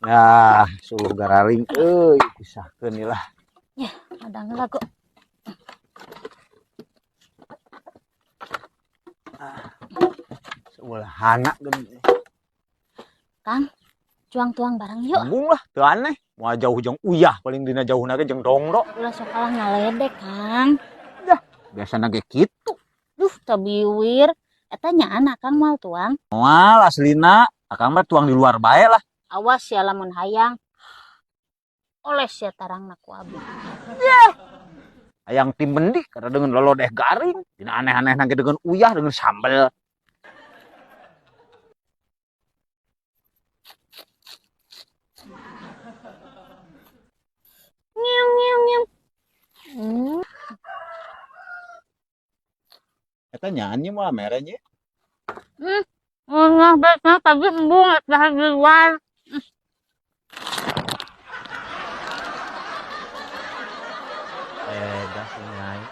Nah, suluh gararing euy, pisahkeun ieu lah. Ya, madang lagu. Ah, seulah hana geuning. Kang, cuang-tuang bareng yuk. Embung lah, teu aneh. Moal jauh jeung uyah paling dina jauhna ge jeung dongdo. Ulah sok kalah ngaledek, Kang. Dah, biasana ge kitu. Duh, tabiwir. Eta nyaan akang moal tuang. Moal aslina, akang mah tuang di luar bae lah. Awas ya lamun hayang. Oles ya tarangna ku abi. Yeh. Hayang tim bendi karena dengan lolodeh garing, dina aneh-aneh nangge dengan uyah dengan sambel. Nyiung nyiung nyiung. Eta nyanyi mah mere nya. Ngeunah bae tadi embung eta di luar. Dah si Nyai.